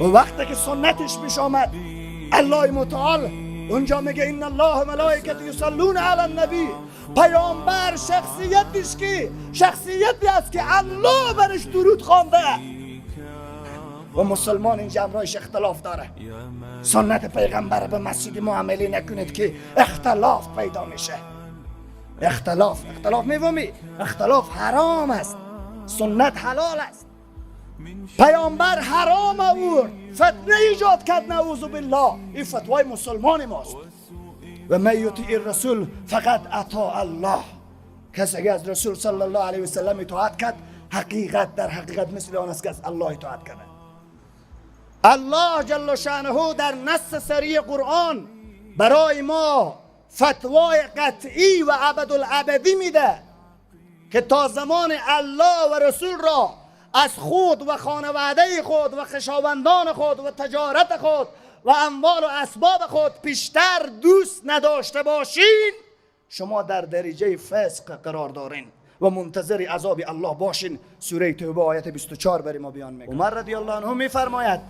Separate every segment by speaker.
Speaker 1: و وقتی که سنتش پیش آمد، الله متعال اونجا میگه ان الله ملائکته یصلون علی النبی. پیامبر شخصیتش که شخصیتی است که الله برش درود خوانده و مسلمان اینجا امرایش اختلاف داره. سنت پیغمبر به مسجد معامله نکنید که اختلاف پیدا میشه. اختلاف میفهمی؟ اختلاف حرام است، سنت حلال است. پیامبر حرام آورد، فتنه ایجاد کرد، نعوذ بالله. این فتوای مسلمان ماست. و من یطیع الرسول فقط اطاع الله. کسی که از رسول صلی الله علیه و سلم اطاعت کرد، حقیقت در حقیقت مثل آن است که از الله اطاعت کرده. الله جل شانه در نص صریح قرآن برای ما فتوای قطعی و ابدالابدی میده که تا زمان الله و رسول را از خود و خانواده خود و خویشاوندان خود و تجارت خود و اموال و اسباب خود پیشتر دوست نداشته باشین، شما در درجه فسق قرار دارین و منتظر عذاب الله باشین. سوره توبه آیت 24 برای ما بیان میکنه. عمر رضی الله عنه میفرماید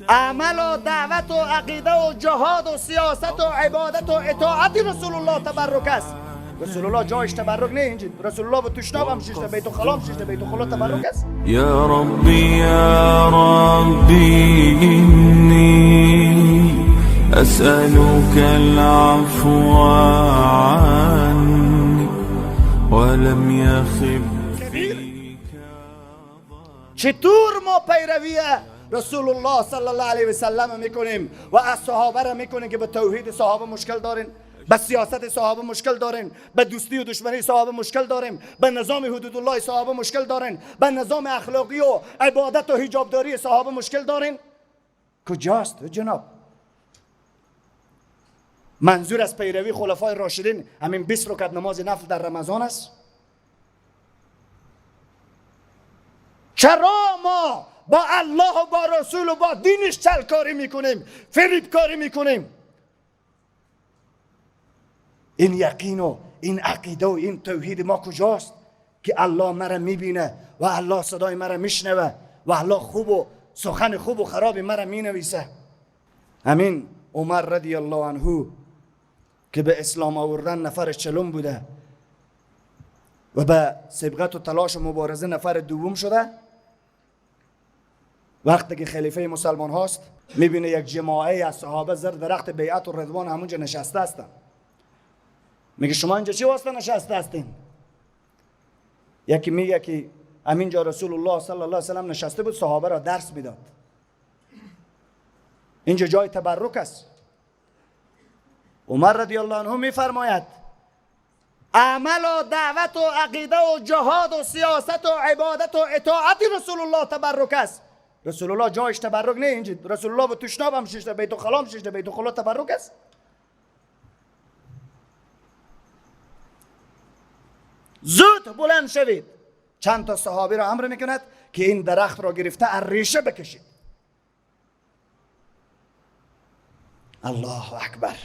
Speaker 1: عمل و دعوت و عقیده و جهاد و سیاست و عبادت و اطاعت رسول الله تبرک است. رسول الله جایش تبرک نه، اینجا رسول الله به تشناب هم ششته، بیت الخلا هم ششته، بیت الخلا تبرک است.
Speaker 2: یا ربی یا ربی انی اسألك العفو عنی ولم یخب
Speaker 1: کبیر. چطور ما پیروی رسول الله صلی الله علیه و سلم میکنیم و از صحابه را میکنیم که به توحید صحابه مشکل دارین، به سیاست صحابه مشکل دارین، به دوستی و دشمنی صحابه مشکل داریم، به نظام حدود الله صحابه مشکل دارین، به نظام اخلاقی و عبادت و حجابداری صحابه مشکل دارین. کجاست جناب؟ منظور از پیروی خلفای راشدین همین 20 رکعت نماز نفل در رمضان است؟ چرا ما با الله و با رسول و با دینش چلکاری میکنیم، فریبکاری میکنیم؟ این یقین و این عقیده و این توحید ما کجاست که الله مرا میبینه و الله صدای مرا میشنوه و الله خوب و سخن خوب و خراب مرا مینویسه؟ همین عمر رضی الله عنه که به اسلام آوردن نفر 40 بوده و به سبقت و تلاش و مبارزه نفر دوم شده، وقتی که خلیفه مسلمان هاست میبینه یک جماعه از صحابه زیر درخت بیعت و رضوان همونجا نشسته هستن. میگه شما اینجا چی واسطه نشسته هستین؟ یکی میگه که همینجا رسول الله صلی الله علیه و سلم نشسته بود، صحابه را درس میداد، اینجا جای تبرک است. عمر رضی الله عنه میفرماید عمل و دعوت و عقیده و جهاد و سیاست و عبادت و اطاعت رسول الله تبرک است. رسول الله جایش تبرک نه، اینجا رسول الله به تشناب هم ششته، بیت الخلا هم ششته، بیت الخلا تبرک است. زود بلند شوید. چند تا صحابی را امر میکند که این درخت را گرفته از ریشه بکشید. الله اکبر.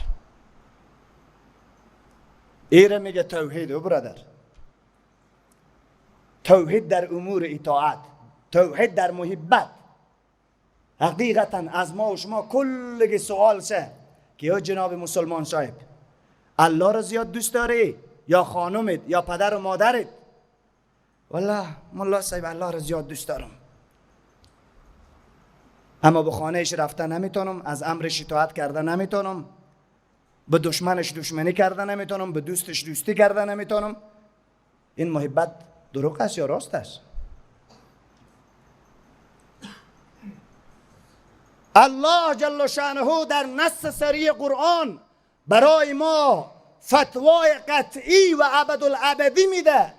Speaker 1: ایره میگه توحید او برادر، توحید در امور اطاعت، توحید در محبت. حقیقتا از ما و شما کلگی سوال شه که یا جناب مسلمان صاحب، الله را زیاد دوست داری یا خانمت یا پدر و مادرت؟ والله ملا صاحب الله را زیاد دوست دارم، اما به خانهش رفتن نمیتونم، از امرش اطاعت کرده نمیتونم، به دشمنش دشمنی کرده نمیتونم، به دوستش دوستی کرده نمیتونم. این محبت دروغ است یا راست است؟ الله جل شانه در نص صریح قرآن برای ما فتوای قطعی و ابدالابدی میده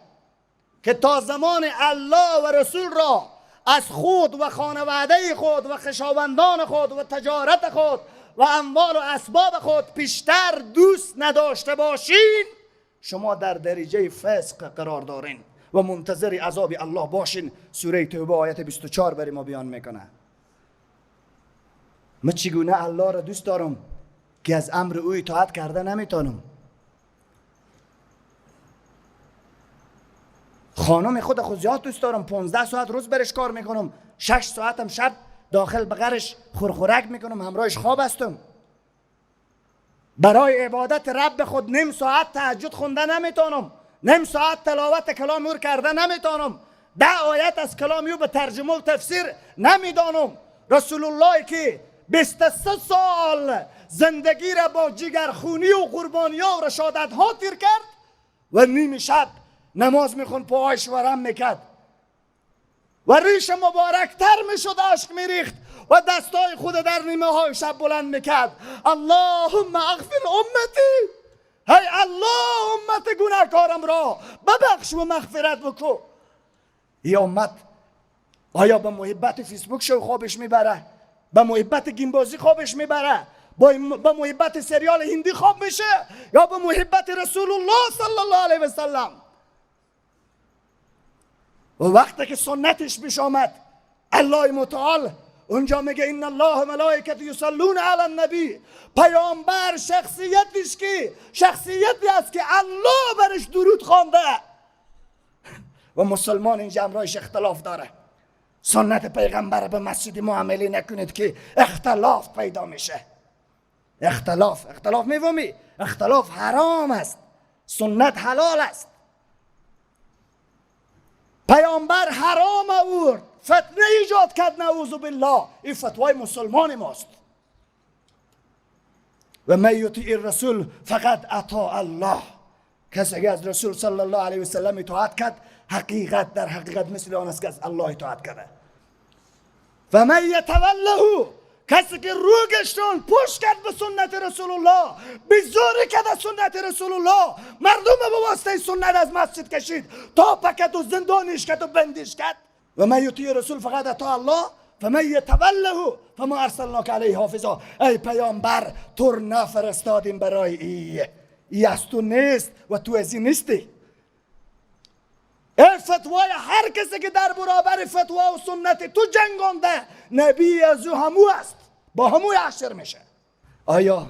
Speaker 1: که تا زمان الله و رسول را از خود و خانواده خود و خویشاوندان خود و تجارت خود و اموال و اسباب خود پیشتر دوست نداشته باشین، شما در درجه فسق قرار دارین و منتظر عذاب الله باشین. سوره توبه آیت 24 برای ما بیان میکنه. من چگونه الله را دوست دارم که از امر او اطاعت کرده نمیتونم؟ خانم خود زیاد دوست دارم، 15 ساعت روز برش کار میکنم، 6 ساعتم شب داخل بغرش خورخورک میکنم، همراهش خواب هستم. برای عبادت رب خود نیم ساعت تهجد خونده نمیتونم، نیم ساعت تلاوت کلام او کرده نمیتونم، 10 آیت از کلام او به ترجمه و تفسیر نمیدانم. رسول الله که 23 سال زندگی را با جگرخونی و قربانی ها و رشادت ها تیر کرد و نیم شب نماز میخوند، پاهایش ورم میکرد و ریش مبارک تر میشد، اشک میریخت و دستای خود در نیمه های شب بلند میکرد. اللهم اغفر امتی، هی الله امت گناهکارم را ببخش و مغفرت بکن. این امت آیا به محبت فیسبوک شو خوابش میبره؟ به محبت گیمبازی خوابش میبره؟ به محبت سریال هندی خواب میشه؟ یا به محبت رسول الله صلی الله علیه و سلم؟ و وقتی که سنتش پیش آمد، الله متعال اونجا میگه ان الله ملائکته یصلون علی النبی. پیامبر شخصیتش که شخصیتی است که الله برش درود خوانده و مسلمان اینجا امرایش اختلاف داره. سنت پیغمبر به مسجد معامله نکنید که اختلاف پیدا میشه. اختلاف میفهمی؟ اختلاف حرام است، سنت حلال است. پیامبر حرام آورد، فتنه ایجاد کرد، نعوذ بالله. این فتوای مسلمان ماست. و من یطیع الرسول فقد اطاع الله. کسی که از رسول صلی الله علیه و سلم اطاعت کرد، حقیقت در حقیقت مثل آن است که از الله اطاعت کرده. و من یتوله، کسی که رو گشتون پشت کرد به سنت رسول الله، بیزاری کرد از سنت رسول الله، مردم به واسطه سنت از مسجد کشید تا پکت و زندانیش کرد و بندیش کرد. و من یطیع رسول فقد اطاع الله فمن یتوله فما ارسلناک علیه حافظا. ای پیامبر، تو نفرستادیم برای ای از تو نیست و تو از این نیستی. ای فتوای هر کسی که در برابر فتوا و سنت تو جنگانده، نبی از او همو است، با همو حشر میشه. آیا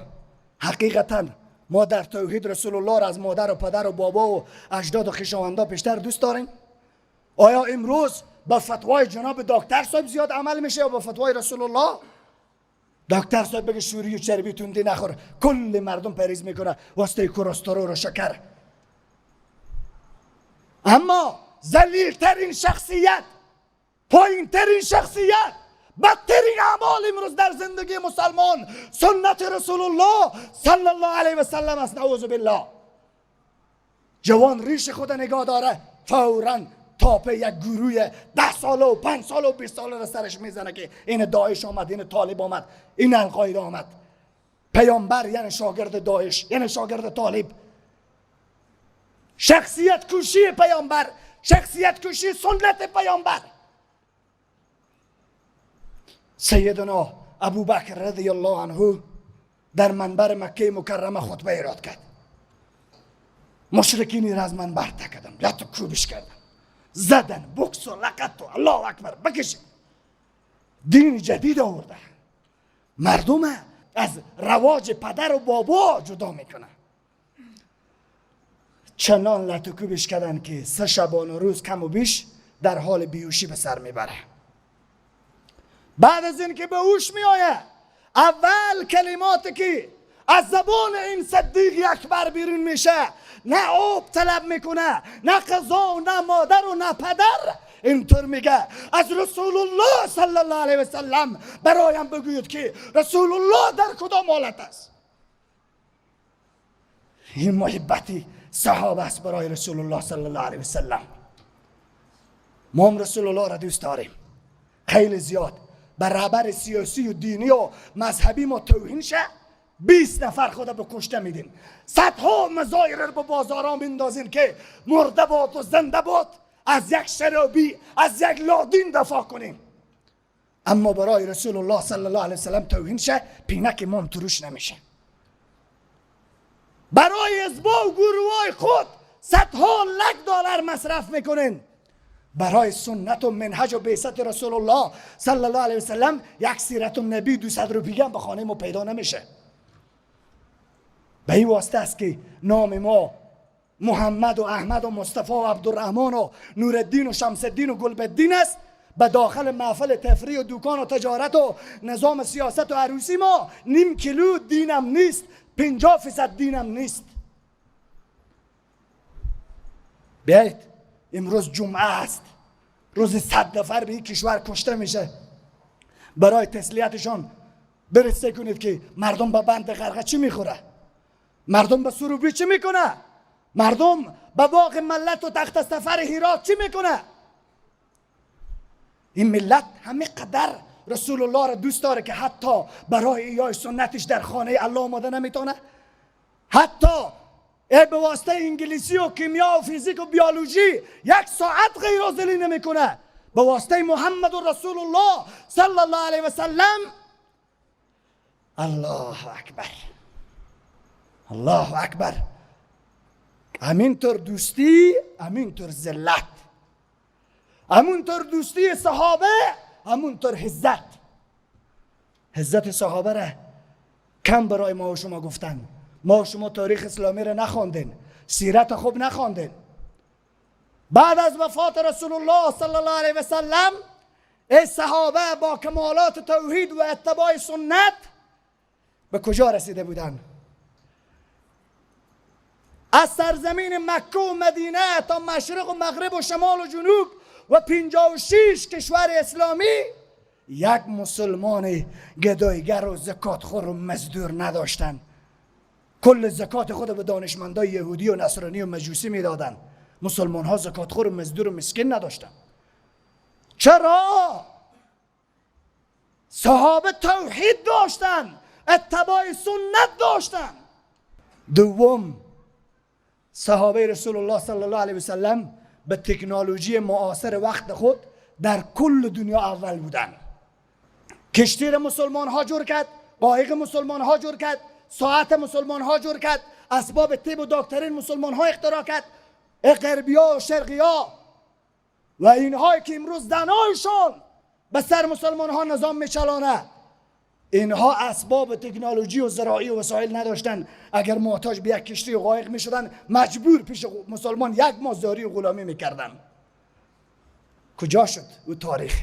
Speaker 1: حقیقتا ما در توحید رسول الله را از مادر و پدر و بابا و اجداد و خویشاوندا بیشتر دوست داریم؟ آیا امروز با فتوای جناب دکتر صاحب زیاد عمل میشه یا با فتوای رسول الله؟ دکتر صاحب بگه شوری و چربی تندی نخور، کل مردم پریز میکنه واسطه کلسترول و شکر. اما ذلیل ترین شخصیت، پایین ترین شخصیت، بدترین اعمال امروز در زندگی مسلمان سنت رسول الله صلی الله علیه و سلم است، نعوذ بالله. جوان ریش خود نگاه داره، فورا تاپه یک گروه 10 ساله و 5 ساله و 20 ساله را سرش میزنه که این داعش آمد، این طالب آمد، این القاعده آمد. پیامبر یعنی شاگرد داعش، یعنی شاگرد طالب. شخصیت کشی پیامبر، شخصیت کشی سنت پیامبر. سیدنا ابوبکر رضی الله عنه در منبر مکه مکرمه خطبه ایراد کرد. مشرکین را از منبر تکدم، لطو کوبش کردن، زدن، بکس و لقت و الله اکبر بکشید. دین جدید آورده، مردم از رواج پدر و بابا جدا میکنه. چنان لطو کوبش کردن که 3 شبانه روز کم و بیش در حال بیهوشی به سر میبره. بعد از اینکه به هوش میآید، اول کلماتی که از زبان این صدیق اکبر بیرون میشه، نه آب طلب میکنه، نه غذا و نه مادر و نه پدر، اینطور میگه از رسول الله صلی الله علیه و سلم برایم بگویید که رسول الله در کدام حالت است. این محبتی صحابه است برای رسول الله صلی الله علیه و سلم. ما هم رسول الله را دوست داریم خیلی زیاد. بر رهبر سیاسی و دینی و مذهبی ما توهین شه، 20 نفر خود به کشته میدیم، صدها مزایر رو به بازارا میندازیم که مرده باد و زنده باد، از یک شرابی، از یک لادین دفاع کنیم. اما برای رسول الله صلی الله علیه وسلم توهین شه، پینک ما هم تروش نمیشه. برای حزبا و گروهای خود صدها لک دلار مصرف میکنین، برای سنت و منهج و بعثت رسول الله صلی الله علیه وسلم یک سیرت النبی 200 روپیه هم به خانه ما پیدا نمیشه. به این واسطه است که نام ما محمد و احمد و مصطفی و عبدالرحمن و نورالدین و شمس‌الدین و گلبدین است، به داخل محفل تفریح و دکان و تجارت و نظام سیاست و عروسی ما نیم کیلو دینم نیست، 50% دینم نیست. بیایید امروز جمعه است، روز 100 نفر به این کشور کشته میشه، برای تسلیتشان برسه کنید که مردم به بند غرقه چی میخوره، مردم به سروبی چی میکنه، مردم به باغ ملت و تخت سفر هرات چی میکنه. این ملت همه قدر رسول الله را دوست داره که حتی برای ایای سنتش در خانه الله آماده نمیتونه، حتی به واسطه انگلیسی و کیمیا و فیزیک و بیولوژی 1 ساعت غیر حاضری نمیکنه، به واسطه محمد رسول الله صلی الله علیه و سلم. الله اکبر، الله اکبر. همینطور دوستی، همینطور ذلت، همونطور دوستی صحابه، همونطور عزت. عزت صحابه را کم برای ما و شما گفتن. ما و شما تاریخ اسلامی را نخواندین، سیرت خوب نخواندین. بعد از وفات رسول الله صلی الله علیه و سلم، ای صحابه با کمالات توحید و اتباع سنت به کجا رسیده بودند؟ از سرزمین مکه و مدینه تا مشرق و مغرب و شمال و جنوب و 56 کشور اسلامی یک مسلمان گدایگر و زکات خور و مزدور نداشتند. کل زکات خود به دانشمندای یهودی و نصرانی و مجوسی میدادند. مسلمان ها زکات خور و مزدور و مسکین نداشتند. چرا؟ صحابه توحید داشتند، اتباع سنت داشتند. دوم، صحابه رسول الله صلی الله علیه و سلم به تکنولوژی معاصر وقت خود در کل دنیا اول بودند. کشتی را مسلمان ها جور کرد، قایق مسلمان ها جور کرد، ساعت مسلمان ها جور کرد، اسباب طب و دکترین مسلمان ها اختراع کرد، غربی ها و شرقی ها و اینهایی که امروز زنایشان به سر مسلمان ها نظام میچلانه، اینها اسباب تکنولوژی و زراعی و وسایل نداشتن. اگر محتاج به یک کشتی و قایق میشدن، مجبور پیش مسلمان یک ماه زاری و غلامی میکردن. کجا شد او تاریخ؟